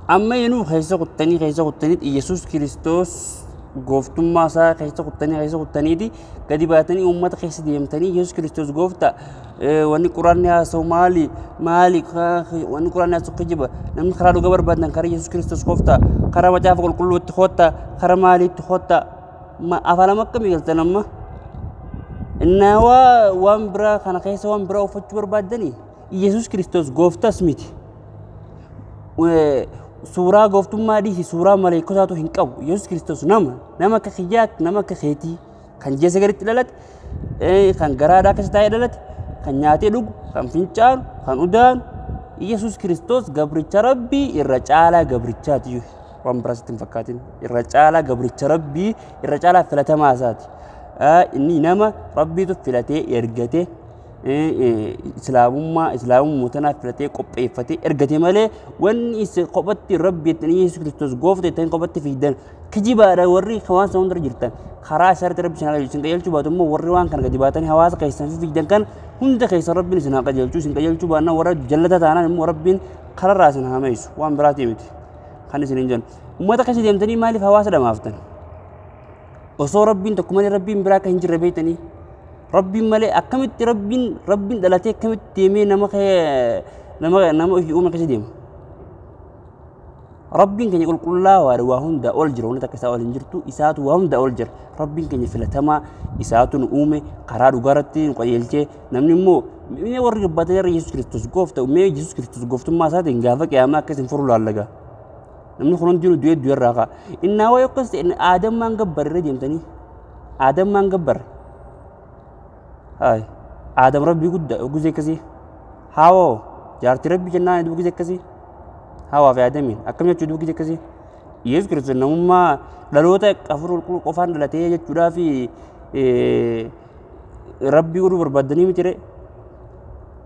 Amma inuu keessa kuttanii keessa kuttaniiti Yesuus Kiristoos gooftummaa isaa keessa kuttanii keessa kuttaniiti gadi baatanii uummata keessa deemtanii Yesuus Kiristoos goofta, wanni quraanni haasa'u maali maali, wanni quraanni haasa'u kijiba, namni karaa dhugaa barbaadan karaa Yesuus Kiristoos goofta, karaa macaafa qulqulluutti kootta, karaa maaliitti kootta, afaan akkamii galtan amma? Innaa waan biraa kana keessa waan biraa uffachuu barbaaddanii Yesuus Kiristoos gooftas miti. Suuraa gooftummaa dhiisi, suuraa maleekotaatu hin qabu. Yesuus Kiristoos nama akka kiyyaa, nama akka keetii, kan ji'a sagalitti dhalate, kan garaadhaa keessa taa'ee dhalate, kan nyaatee dhugu, kan fincaanu, kan udaanu. Yesuus Kiristoos gabricha Rabbii irra caalaa gabrichaati. Waan biraas itti hin fakkaatin. Irra caalaa gabricha Rabbii, irra caalaa filatamaa isaati. Inni nama Rabbiitu filatee ergate, islaamummaa tanaaf filatee qopheeffatee ergate malee wanni isin kophatti Rabbi jettanii Yesuus Kiristoos goofta jettanii kophatti fiidan kijibaadha. Warri waan sana hundarra jirtan karaa isaarratti Rabbi isin haa qajeelchu. Isin qajeelchuu baatu immoo warri waan kana gadi baatanii hawaasa keessan fiidan kan hunda keessan Rabbiin isin haa qajeelchu. Isin qajeelchuu baannaan warra jallata taanaan immoo Rabbiin kararraa isin haa meessu. Waan biraatii miti kan isin hin jennu. Uummata keessa deemtanii maaliif hawaasa dhamaaftan? Osoo Rabbiin tokko malee Rabbiin biraa akka hin jirre beektanii, Rabbiin malee akkamitti Rabbiin dhalatee akkamitti deemee nama nama nama ofii uume keessa deema? Rabbiin keenya qulqullaa'aadha, waa hunda ol jira, wanti takka isaa ol hin jirtu, isaatu waa hunda ol jira. Rabbiin keenya filatamaa, isaatu nu uume, karaa dhugaarratti nu qajeelchee. Namni immoo mee warri gabbaatee warri Yesuus Kiristoos goofta, mee Yesuus Kiristoos gooftummaa isaatiin gaafa qiyaamaa akka isin furu laallaga. Namni kun hundinuu du'ee du'e irraa ka'a. Innaa waa'ee akkas ta'e aadammaan gabbarre irra deemtanii aadammaan gabbarre. Hayi Aadam Rabbii guddaa guzee akkasii. Haawoo jaartii Rabbii jennaan du'u guzee akkasii. Hawaa fi Aadamiin akkam jechuu du'u guzee akkasii. Yesuus Kiristoos namummaa dhaloota afur qulqulluu qofaan dhalatee jechuudhaa fi Rabbii godhuu barbaaddanii miti ree.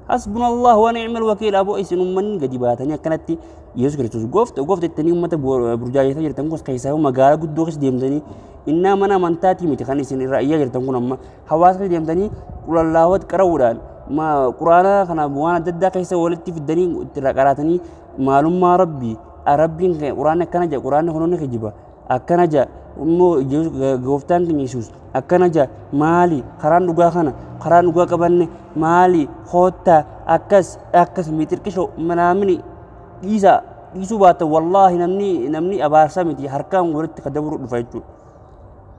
Hasbunallahu wa ni'mal wakiil. Aboo isin uummanni gadi baatanii akkanatti Yesuus Kiristoos goofta goofta jettanii uummata burjaajessaa jirtan kun keessaa magaalaa guddoo keessa deemtanii, innaa mana amantaatii miti kan isin irraa iyyaa jirtan kun, amma hawaasa keessa deemtanii qulallaawwat qara'uudhaan quraana kana waan adda addaa keessa walitti fiddanii itti qaraatanii maalummaa Rabbii, Rabbiin quraanni akkana jedha, quraanni kun ni kijiba akkana jedha, immoo gooftaan keenya Yesuus akkana jedha, maali karaan dhugaa kana, karaan dhugaa qabanne maali, koottaa akkas akkas mixirqishoo manaamini dhiisaa. Dhiisuu baatan wallaahi namni abaarsaa miti harkaan walitti kadabru dhufa jechuudha.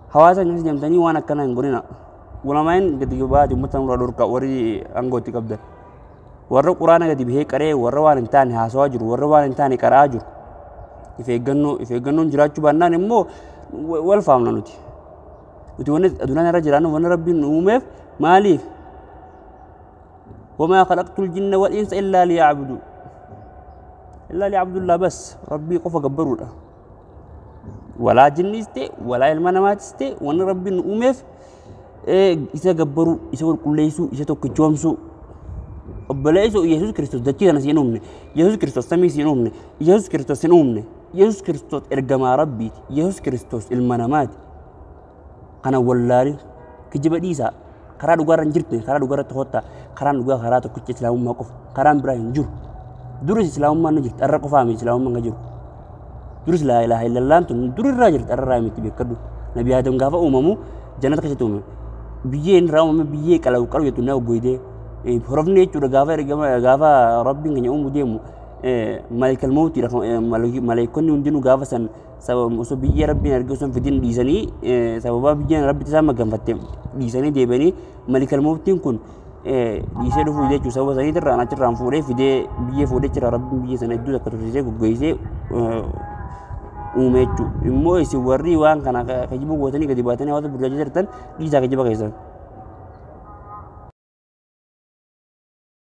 Hawaasa keessa deemtanii waan akkanaa hin godhina. Ulamaa'in gadi baate uummata nurraa dhorka warri aangootti qabdan. Warra quraana gadi bahee qaree warra waan hin taane haasawaa jiru, warra waan hin taane qara'aa jiru. If eeggannoo if eeggannoon jiraachuu baannaan immoo wal faamna nuti. Nuti wanni addunyaa irra jiraannu, wanni Rabbiin nu uumeef maaliif? وما خلقت الجن والإنس إلا ليعبدون، إلا ليعبدوا الله بس، ربي qofa gabbaruudha. Walaa jinnis ta'e walaa ilma namaatis ta'e wanni Rabbiin nu uumeef isa gabbaruu, isa qulqulleessuu, isa tokkichoomsuu. Obboleessoo, Yesuus Kiristoos dachii kana siin uumne, Yesuus Kiristoos samii siin uumne, Yesuus Kiristoos hin uumne. Yesuus Kiristoos ergamaa Rabbiiti. Yesuus Kiristoos ilma namaati. Kana wallaalin kijiba dhiisaa. Karaa dhugaarra hin jirtu, karaa dhugaarratti hoottaa. Karaan dhugaa karaa tokkicha islaamummaa qofa. Karaan biraa hin jiru. Duris islaamummaan ni jirti, har'a qofaa miti islaamummaan kan jiru. Duris laa ilaaha illallaan tun durirraa jirti, har'arraa miti, beekadhu. Nabi Aadam gaafa uumamu jannata keessatti uumame. Biyyee inni irraa uumame biyyee qalawu qalu jettu na goydee. Horofni jechuudha gaafa ergama gaafa Rabbiin keenya uumuu deemu maleekal mawtiidha, maleekonni hundinuu gaafa san sababa osoo biyyee Rabbiin argee osoo hin fidin dhiisanii, sababa biyyeen Rabbitti isaan maganfatte dhiisanii deebi'anii, maleekal mawtiin kun dhiisee dhufuu jechuudha. Sababa saniitirraan achirraan fuudhee fidee biyyee fuudhee achirraa Rabbiin biyyee sana iddoo takka tursiisee goggoysee uume jechuudha. Immoo isin warri waan kana kijiba gootanii gadi baatanii hawaasa burjaajaa jirtan dhiisaa kijiba keessan.